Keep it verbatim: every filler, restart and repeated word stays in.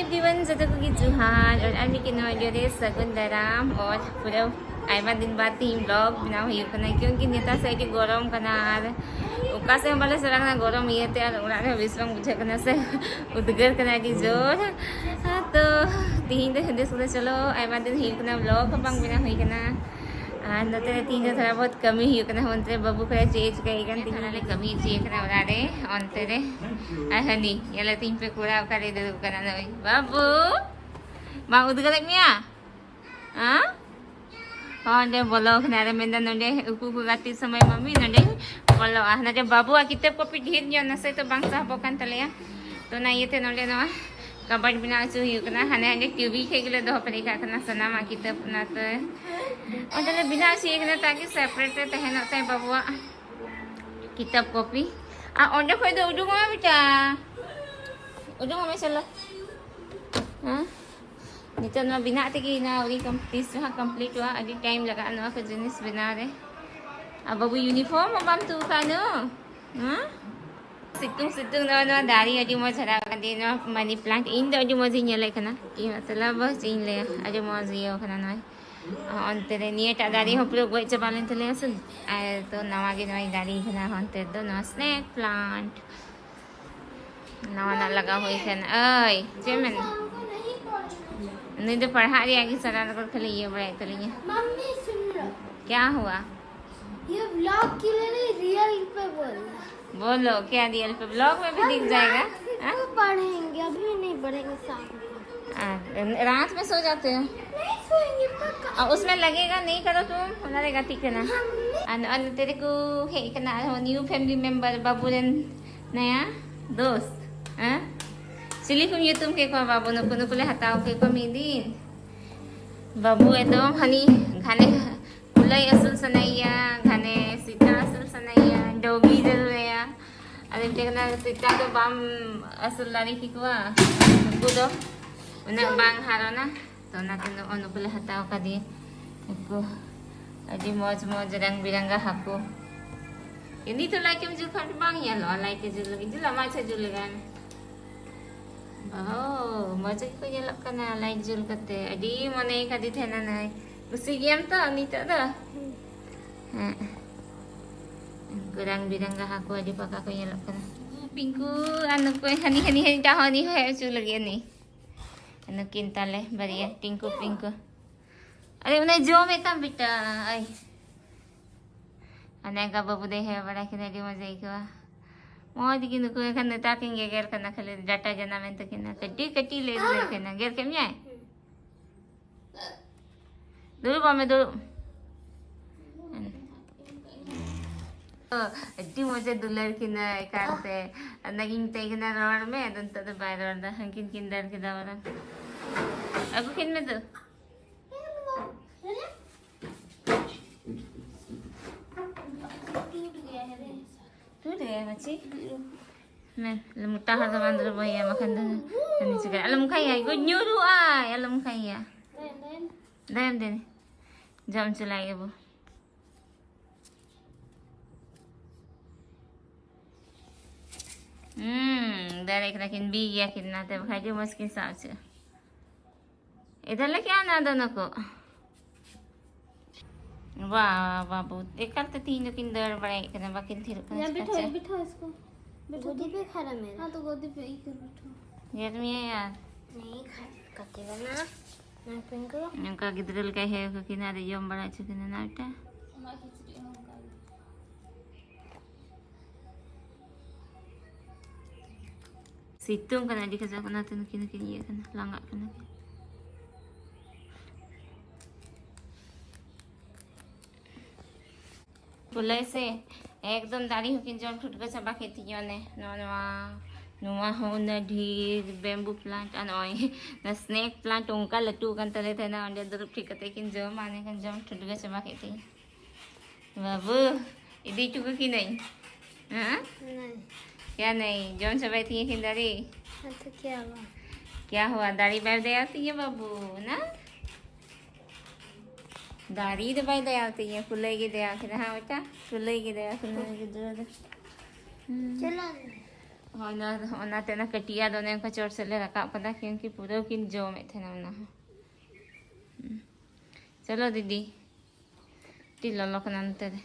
Everyone, ᱡᱚᱛᱚ ᱠᱚᱜᱮ ᱡᱚᱦᱟᱨ ᱟᱨ ᱟᱨ ᱢᱤᱫᱴᱮᱱ ᱱᱚᱣᱟ video ᱨᱮ ᱥᱟᱹᱜᱩᱱ ᱫᱟᱨᱟᱢ᱾ ᱟᱨ ᱯᱩᱨᱟᱹ ᱟᱭᱢᱟ ᱫᱤᱱ ᱵᱟᱫ ᱛᱮᱦᱮᱧ vlog ᱵᱮᱱᱟᱣ ᱦᱩᱭᱩᱜ ᱠᱟᱱᱟ, ᱠᱤᱭᱩᱸᱠᱤ ᱱᱮᱛᱟᱨ ᱥᱮ ᱟᱹᱰᱤ ᱜᱚᱨᱚᱢ ᱠᱟᱱᱟ ᱟᱨ ᱚᱠᱟ ᱥᱮᱫ ᱦᱚᱸ ᱵᱟᱞᱮ ᱪᱟᱞᱟᱜ ᱠᱟᱱᱟ ᱜᱚᱨᱚᱢ ᱤᱭᱟᱹᱛᱮ, ᱟᱨ ᱚᱲᱟᱜ ᱨᱮᱦᱚᱸ ᱵᱮᱥ ᱵᱟᱝ ᱵᱩᱡᱷᱟᱹᱜ ᱠᱟᱱᱟ ᱥᱮ, ᱩᱫᱽᱜᱟᱹᱨ ᱠᱟᱱᱟ ᱟᱹᱰᱤ ᱡᱳᱨ᱾ ᱦᱮᱸ, ᱛᱚ ᱛᱤᱦᱤᱧ ᱫᱚ ᱦᱩᱫᱤᱥ ᱠᱟᱫᱟ ᱪᱚᱞᱚ ᱟᱭᱢᱟ ᱫᱤᱱ ᱦᱩᱭᱩᱜ ᱠᱟᱱᱟ vlog ᱦᱚᱸ ᱵᱟᱝ ᱵᱮᱱᱟᱣ ᱦᱩᱭ ᱠᱟᱱᱟ᱾ ᱟᱨ ᱱᱚᱛᱮ ᱨᱮ ᱛᱤᱦᱤᱧ ᱫᱚ ᱛᱷᱚᱲᱟ ᱵᱚᱦᱩᱛ ᱠᱟᱹᱢᱤ ᱦᱩᱭᱩᱜ ᱠᱟᱱᱟ, ᱚᱱᱛᱮ ᱨᱮ ᱵᱟᱹᱵᱩ ᱠᱷᱚᱱᱟᱜ ᱪᱮᱫ ᱮ ᱪᱤᱠᱟᱹᱭᱮᱫ ᱠᱟᱱ ᱛᱤᱧ ᱞᱮ ᱠᱟᱹᱢᱤ ᱦᱚᱪᱚᱭᱮ ᱠᱟᱱᱟ ᱚᱲᱟᱜ ᱨᱮ, ᱚᱱᱛᱮ ᱨᱮ᱾ ᱟᱨ ᱦᱟᱹᱱᱤ ᱧᱮᱞᱮ ᱛᱤᱧ ᱯᱮ ᱠᱚᱲᱟ ᱚᱠᱟᱨᱮ ᱫᱩᱲᱩᱵ ᱠᱟᱱᱟ ᱱᱩᱭ ᱵᱟᱹᱵᱩ᱾ ᱵᱟᱝ ᱩᱫᱽᱜᱟᱹᱨᱮᱫ ᱢᱮᱭᱟ? ᱦᱮᱸ? ᱚᱸᱰᱮ ᱵᱚᱞᱚ ᱠᱟᱱᱟ᱾ ᱟᱨ ᱢᱮᱱᱫᱟ ᱱᱚᱰᱮ ᱩᱠᱩ ᱩᱠᱩ ᱜᱟᱛᱮ ᱥᱚᱢᱚᱭ ᱢᱟᱢᱤ ᱱᱚᱰᱮ ᱵᱚᱞᱚᱜᱼᱟ᱾ ᱱᱚᱰᱮ ᱵᱟᱹᱵᱩᱣᱟᱜ ᱠᱤᱛᱟᱹᱵ ᱠᱚᱯᱤ ᱰᱷᱮᱨ ᱧᱚᱜ ᱱᱟᱥᱮ ᱛᱚ ᱵᱟᱝ ᱥᱟᱦᱚᱵᱚᱜ ᱠᱟᱱ ᱛᱟᱞᱮᱭᱟ, ᱛᱚ ᱚᱱᱟ ᱤᱭᱟᱹᱛᱮ ᱱᱚᱰᱮ ᱱᱚᱣᱟ ᱠᱟᱵᱟᱰ ᱵᱮᱱᱟᱣ ᱦᱚᱪᱚ ᱦᱩᱭᱩᱜ ᱠᱟᱱᱟ᱾ ᱦᱟᱱᱮ ᱦᱟᱸᱰᱮ ᱴᱤᱵᱷᱤ ᱴᱷᱮᱡ ᱜᱮᱞᱮ ᱫᱚᱦᱚ ᱯᱮᱨᱮᱡ ᱠᱟᱜ ᱠᱟᱱᱟ ᱥᱟᱱᱟᱢᱟᱜ ᱠᱤᱛᱟᱹᱵ, ᱚᱱᱟᱛᱮ ᱚᱸᱰᱮ ᱞᱮ ᱵᱮᱱᱟᱣ ᱦᱚᱪᱚᱭᱮ ᱠᱟᱱᱟ ᱛᱟᱠᱤ separate ᱨᱮ ᱛᱟᱦᱮᱱᱚᱜ ᱛᱟᱭ ᱵᱟᱹᱵᱩᱣᱟᱜ ᱠᱤᱛᱟᱹᱵ ᱠᱚᱯᱤ᱾ ᱟᱨ ᱚᱸᱰᱮ ᱠᱷᱚᱡ ᱫᱚ ᱩᱰᱩᱠᱚᱜ ᱢᱮ ᱵᱮᱴᱟ, ᱩᱰᱩᱠᱚᱜ ᱢᱮ ᱪᱚᱞᱚ᱾ ᱦᱮᱸ? ᱱᱤᱛᱚᱜ ᱱᱚᱣᱟ ᱵᱮᱱᱟᱣ ᱛᱮᱜᱮ ᱱᱚᱣᱟ ᱟᱹᱣᱨᱤ ᱠᱚᱢ-, ᱛᱤᱥ ᱨᱮᱦᱚᱸ complete ᱚᱜᱼᱟ, ᱟᱹᱰᱤ time ᱞᱟᱜᱟᱜᱼᱟ ᱱᱚᱣᱟ ᱠᱚ ᱡᱤᱱᱤᱥ ᱵᱮᱱᱟᱣ ᱨᱮ᱾ ᱟᱨ ᱵᱟᱹᱵᱩ uniform ᱦᱚᱸ ᱵᱟᱢ ᱛᱩᱫ ᱠᱟᱜ ᱱᱚ? ᱦᱮᱸ? ᱥᱤᱛᱩᱝ ᱥᱤᱛᱩᱝ ᱱᱚᱣᱟ, ᱱᱚᱣᱟ ᱫᱟᱨᱮ ᱟᱹᱰᱤ ᱢᱚᱡᱽ ᱦᱟᱨᱟ ᱠᱟᱱ ᱛᱤᱧᱟ, ᱱᱚᱣᱟ money plant᱾ ᱤᱧ ᱫᱚ ᱟᱹᱰᱤ ᱢᱚᱡᱽ ᱤᱧ ᱧᱮᱞᱮᱫ ᱠᱟᱱᱟ, ᱠᱤ ᱢᱚᱛᱞᱚᱵ ᱪᱮᱫ ᱤᱧ ᱞᱟᱹᱭᱟ, ᱟᱹᱰᱤ ᱢᱚᱡᱽ ᱤᱭᱟᱹ ᱠᱟᱱᱟ ᱱᱚᱜᱼᱚᱭ᱾ ᱚᱱᱛᱮ ᱨᱮ ᱱᱤᱭᱟᱹᱴᱟᱜ ᱫᱟᱨᱮ ᱦᱚᱸ ᱯᱩᱨᱟᱹ ᱜᱚᱡ ᱪᱟᱵᱟ ᱞᱮᱱ ᱛᱟᱞᱮᱭᱟ ᱥᱮ, ᱟᱨ ᱛᱚ ᱱᱟᱣᱟ ᱜᱮ ᱱᱚᱜᱼᱚᱭ ᱫᱟᱨᱮ ᱠᱟᱱᱟ ᱚᱱᱛᱮ ᱫᱚ, ᱱᱚᱣᱟ snake plant᱾ ᱱᱟᱣᱟᱱᱟᱜ ᱞᱟᱜᱟᱣ ᱦᱩᱭ ᱠᱟᱱᱟ᱾ ᱳᱭ, ᱪᱮᱫ ᱢᱮᱱᱟ? ᱱᱩᱭ ᱫᱚ ᱯᱟᱲᱦᱟᱜ ᱨᱮᱭᱟᱜ ᱜᱮ ᱥᱟᱨᱟ ᱨᱚᱠᱚᱢ ᱠᱷᱟᱹᱞᱤ ᱤᱭᱟᱹ ᱵᱟᱲᱟᱭᱮᱫ ᱛᱟᱹᱞᱤᱧᱟ᱾ मम्मी, सुन लो। क्या हुआ? ये vlog के लिए नहीं, real पे बोलना। बोलो, क्या real पे? Vlog में भी हम दिख जाएगा। रात को हाँ? पढ़ेंगे, अभी नहीं पढ़ेंगे शाम को। हाँ, रात में सो जाते हो? नहीं सोएंगे, पक्का। और उसमें लगेगा, नहीं करो तुम, हमारे गति करना। हम नहीं। अन, अन तेरे को है करना, new family member, बाबू रन नया दोस्त। हाँ? ᱪᱤᱞᱤ ᱠᱚᱢ ᱧᱩᱛᱩᱢ ᱠᱮᱫ ᱠᱚᱣᱟ ᱵᱟᱹᱵᱩ? ᱱᱩᱠᱩ, ᱱᱩᱠᱩ ᱞᱮ ᱦᱟᱛᱟᱣ ᱠᱮᱫ ᱠᱚᱣᱟ ᱢᱤᱫ ᱫᱤᱱ᱾ ᱵᱟᱹᱵᱩ ᱮᱠᱫᱚᱢ ᱦᱟᱹᱱᱤ ᱜᱷᱟᱱᱮ ᱠᱩᱞᱟᱹᱭ ᱟᱹᱥᱩᱞ ᱥᱟᱱᱟᱭᱮᱭᱟ, ᱜᱷᱟᱱᱮ ᱥᱮᱛᱟ ᱟᱹᱥᱩᱞ ᱥᱟᱱᱟᱭᱮᱭᱟ, doggy ᱡᱟᱹᱨᱩᱲᱟᱭᱟ᱾ ᱟᱫᱚ ᱢᱤᱫᱴᱮᱱ ᱠᱟᱱᱟ, ᱥᱮᱛᱟ ᱫᱚ ᱵᱟᱢ ᱟᱹᱥᱩᱞ ᱫᱟᱲᱮ ᱠᱮᱠᱚᱣᱟ, ᱩᱱᱠᱩ ᱫᱚ ᱩᱱᱟᱹᱜ ᱵᱟᱝ ᱦᱟᱨᱚᱱᱟ᱾ ᱛᱚ ᱚᱱᱟᱛᱮ ᱱᱚᱜᱼᱚ ᱱᱩᱠᱩ ᱞᱮ ᱦᱟᱛᱟᱣ ᱠᱟᱫᱮᱭᱟ᱾ ᱱᱩᱠᱩ ᱟᱹᱰᱤ ᱢᱚᱡᱽ ᱢᱚᱡᱽ ᱨᱚᱝ ᱵᱤᱨᱚᱝᱜᱟ ᱦᱟᱹᱠᱩ᱾ ᱱᱤᱛᱚᱜ light ᱮᱢ ᱡᱩᱞ ᱠᱷᱟᱱ ᱵᱟᱝ ᱧᱮᱞᱚᱜᱼᱟ, light ᱮ ᱡᱩᱞ ᱞᱟᱹᱜᱤᱫ᱾ ᱡᱩᱞ ᱟᱢᱟ, ᱟᱪᱪᱷᱟ, ᱡᱩᱞ ᱞᱮᱜᱟᱭ ᱢᱮ᱾ ᱚ, ᱢᱚᱡᱽ ᱜᱮᱠᱚ ᱧᱮᱞᱚᱜ ᱠᱟᱱᱟ ᱞᱟᱭᱤᱴ ᱡᱩᱞ ᱠᱟᱛᱮ᱾ ᱟᱹᱰᱤ ᱢᱚᱱᱮ ᱠᱟᱫᱮ ᱛᱟᱦᱮᱱᱟ ᱱᱟᱭ᱾ ᱠᱩᱥᱤ ᱜᱮᱭᱟᱢ ᱛᱚ ᱱᱤᱛᱚᱜ ᱫᱚ? ᱦᱮᱸ᱾ ᱩᱱᱠᱩ ᱨᱟᱝ ᱵᱤᱨᱟᱝᱜᱟ ᱦᱟᱹᱠᱩ ᱟᱹᱰᱤ ᱯᱟᱠᱟ ᱠᱚ ᱧᱮᱞᱚᱜ ᱠᱟᱱᱟ᱾ ᱯᱤᱝᱠᱩ ᱟᱨ ᱱᱩᱠᱩ ᱦᱟᱹᱱᱤ, ᱦᱟᱹᱱᱤ, ᱦᱟᱹᱱᱤᱴᱟᱜ ᱦᱚᱸ ᱩᱱᱤ ᱦᱚᱸ ᱦᱮᱡ ᱦᱚᱪᱚ ᱞᱟᱹᱜᱤᱫ ᱩᱱᱤ᱾ ᱱᱩᱠᱤᱱ ᱛᱟᱞᱮ ᱵᱟᱨᱭᱟ, ᱴᱤᱝᱠᱩ ᱯᱤᱝᱠᱩ᱾ ᱟᱨᱮ, ᱚᱱᱮ ᱡᱚᱢᱮᱫ ᱠᱟᱱ ᱵᱮᱴᱟ, ᱟᱭ᱾ ᱚᱱᱮ ᱚᱱᱠᱟ ᱵᱟᱹᱵᱩ ᱫᱚᱭ ᱦᱮᱡ ᱵᱟᱲᱟ ᱠᱮᱫᱟ, ᱟᱹᱰᱤ ᱢᱚᱡᱽ ᱟᱹᱭᱠᱟᱹᱣᱟ᱾ ᱢᱚᱡᱽ ᱜᱮ ᱱᱩᱠᱩ ᱮᱱᱠᱷᱟᱱ ᱱᱮᱛᱟᱨ ᱠᱤᱱ ᱜᱮᱜᱮᱨ ᱠᱟᱱᱟ, ᱠᱷᱟᱹᱞᱤ ᱰᱟᱴᱟ ᱡᱟᱱᱟᱢᱮᱱ ᱛᱟᱹᱠᱤᱱᱟ, ᱠᱟᱹᱴᱤᱡ ᱠᱟᱹᱴᱤᱡ ᱞᱟᱹᱭ ᱫᱟᱲᱮᱭᱟᱜ ᱠᱟᱱᱟ᱾ ᱜᱮᱨ ᱠᱮᱫ ᱢᱮᱭᱟᱭ? ᱫᱩᱲᱩᱵ ᱠᱚᱜ ᱢᱮ, ᱫᱩᱲᱩᱵ᱾ ᱟᱹᱰᱤ ᱢᱚᱡᱮ ᱫᱩᱞᱟᱹᱲ ᱠᱤᱱᱟ ᱮᱠᱟᱞ ᱛᱮ᱾ ᱚᱱᱟᱜᱤᱧ ᱢᱮᱛᱟᱭ ᱠᱟᱱᱟ, "ᱨᱚᱲ ᱢᱮ", ᱟᱫᱚ ᱱᱤᱛᱚᱜ ᱫᱚ ᱵᱟᱭ ᱨᱚᱲ ᱮᱫᱟ᱾ ᱦᱟᱹᱱᱠᱤᱱ ᱠᱤᱱ ᱫᱟᱹᱲ ᱠᱮᱫᱟ ᱵᱚᱨᱚᱝ᱾ ᱟᱹᱜᱩ ᱠᱤᱱ ᱢᱮ ᱛᱚ᱾ ᱛᱩᱫ ᱜᱮᱭᱟ ᱢᱟᱹᱪᱤ᱾ ᱢᱮ, ᱢᱚᱴᱟ ᱦᱚᱲ ᱫᱚ ᱵᱟᱝ ᱫᱩᱲᱩᱵ ᱦᱩᱭᱩᱜᱼᱟ, ᱵᱟᱠᱷᱟᱱ ᱫᱚ ᱩᱱᱤ ᱪᱤᱠᱟᱹᱭᱟ? ᱟᱞᱚᱢ ᱠᱷᱟᱭᱟ, ᱜᱚᱡ ᱧᱩᱨᱩᱜᱼᱟᱭ, ᱟᱞᱚᱢ ᱠᱷᱟᱭᱟ᱾ ᱫᱟᱭᱟᱢ ᱫᱮ, ᱡᱚᱢ ᱦᱚᱪᱚ ᱞᱟᱭ ᱜᱮᱵᱚ᱾ ᱦᱩᱸ, ᱫᱟᱲᱮ ᱠᱟᱱᱟ ᱠᱤᱱ, ᱵᱤ ᱜᱮᱭᱟ ᱠᱤᱱ, ᱚᱱᱟᱛᱮ ᱵᱟᱠᱷᱟᱡ ᱟᱹᱰᱤ ᱢᱚᱡᱽ ᱠᱤᱱ ᱥᱟᱵ ᱦᱚᱪᱚᱜᱼᱟ᱾ ᱮᱫᱟ ᱞᱮ ᱠᱮᱭᱟ ᱚᱱᱟ ᱫᱚ ᱱᱩᱠᱩ᱾ ᱵᱟ, ᱵᱟᱹᱵᱩ, ᱮᱠᱟᱞ ᱛᱮ ᱛᱤᱦᱤᱧ ᱫᱚᱠᱤᱱ ᱫᱟᱹᱲ ᱵᱟᱲᱟᱭᱮᱫ ᱠᱟᱱᱟ, ᱵᱟᱹᱠᱤᱱ ᱛᱷᱤᱨᱚᱜ ᱠᱟᱱᱟ᱾ यहाँ ᱪᱮᱠᱟ ᱵᱤᱴᱷᱟᱹ, ᱪᱚ? ᱵᱤᱴᱷᱟᱹ ᱤᱥᱠᱚ᱾ ᱵᱤᱴᱷᱟᱹ गोदी पे खा रहा मेरा। हाँ, तो गोदी पे इधर बिठा। ᱜᱮᱨ ᱢᱮᱭᱟ ᱭᱟᱨ᱾ नहीं खा, खाती बना। मैं पिंकू। ᱱᱚᱝᱠᱟ ᱜᱤᱫᱽᱨᱟᱹ ᱞᱮᱠᱟᱭ ᱦᱮᱣ ᱠᱟᱠᱤᱱᱟ, ᱟᱨ ᱡᱚᱢ ᱵᱟᱲᱟ ᱦᱚᱪᱚ ᱠᱤᱱᱟ ᱱᱟ ᱢᱤᱫᱴᱟᱝ᱾ ᱥᱤᱛᱩᱝ ᱠᱟᱱᱟ ᱟᱹᱰᱤ ᱠᱟᱡᱟᱠ, ᱚᱱᱟᱛᱮ ᱱᱩᱠᱤᱱ ᱱᱩᱠᱤᱱ ᱤᱭᱟᱹᱜ ᱠᱟᱱᱟ, ᱞᱟᱸᱜᱟᱜ ᱠᱟᱱᱟ ᱠᱤᱱ᱾ ᱵᱚᱞᱮ ᱥᱮ ᱮᱠᱫᱚᱢ ᱫᱟᱨᱮ ᱦᱚᱸᱠᱤᱱ ᱡᱚᱢ ᱴᱷᱩᱴᱠᱟᱹ ᱪᱟᱵᱟ ᱠᱮᱫ ᱛᱤᱧᱟ᱾ ᱚᱱᱮ ᱱᱚᱣᱟ, ᱱᱚᱣᱟ, ᱱᱚᱣᱟ ᱦᱚᱸ ᱩᱱᱟᱹᱜ ᱰᱷᱮᱨ ᱵᱮᱢᱵᱩ ᱯᱞᱟᱱᱴ ᱟᱨ ᱱᱚᱜᱼᱚᱭ ᱚᱱᱟ ᱥᱱᱮᱠ ᱯᱞᱟᱱᱴ ᱚᱱᱠᱟ ᱞᱟᱹᱴᱩ ᱟᱠᱟᱱ ᱛᱟᱞᱮ ᱛᱟᱦᱮᱱᱟ, ᱚᱸᱰᱮ ᱫᱩᱲᱩᱵ ᱴᱷᱤᱠ ᱠᱟᱛᱮ ᱠᱤᱱ ᱡᱚᱢᱟ, ᱚᱱᱮ ᱠᱤᱱ ᱡᱚᱢ ᱴᱷᱩᱴᱠᱟᱹ ᱪᱟᱵᱟ ᱠᱮᱫ ᱛᱤᱧᱟ᱾ ᱵᱟᱹᱵᱩ, ᱤᱫᱤ ᱦᱚᱪᱚ ᱠᱟᱹᱠᱤᱱᱟᱹᱧ᱾ ᱦᱮᱸ? नहीं। क्या नहीं? ᱡᱚᱢ ᱪᱟᱵᱟᱭ ᱛᱤᱧᱟ ᱠᱤᱱ ᱫᱟᱨᱮ᱾ हाँ, तो क्या हुआ? क्या हुआ? ᱫᱟᱨᱮ ᱵᱟᱭ ᱫᱟᱭᱟ ᱛᱤᱧᱟ ᱵᱟᱹᱵᱩ, ᱱᱟ? ᱫᱟᱨᱮ ᱫᱚ ᱵᱟᱭ ᱫᱟᱭᱟ ᱛᱤᱧᱟ, ᱠᱩᱞᱟᱹᱭ ᱜᱮ ᱫᱟᱭᱟ ᱠᱤᱱᱟ᱾ ᱦᱮᱸ, ᱵᱮᱴᱟ? ᱠᱩᱞᱟᱹᱭ ᱜᱮ ᱫᱟᱭᱟ ᱠᱤᱱᱟ ᱜᱤᱫᱽᱨᱟᱹ ᱫᱚ᱾ ᱦᱩᱸ᱾ चलो। ᱦᱳᱭ, ᱚᱱᱟ, ᱚᱱᱟᱛᱮ ᱚᱱᱟ ᱠᱟᱹᱴᱤᱡᱟᱜ ᱫᱚ ᱚᱱᱮ ᱚᱱᱠᱟ ᱪᱚᱴ ᱥᱮᱫ ᱞᱮ ᱨᱟᱠᱟᱵ ᱠᱟᱫᱟ, ᱠᱤᱭᱩᱸᱠᱤ ᱯᱩᱨᱟᱹ ᱠᱤᱱ ᱡᱚᱢᱮᱫ ᱛᱟᱦᱮᱱᱟ ᱚᱱᱟ ᱦᱚᱸ᱾ ᱦᱩᱸ᱾ ᱪᱚᱞᱚ ᱫᱤᱫᱤ, ᱟᱹᱰᱤ ᱞᱚᱞᱚ ᱠᱟᱱᱟ ᱱᱚᱛᱮ ᱨᱮ᱾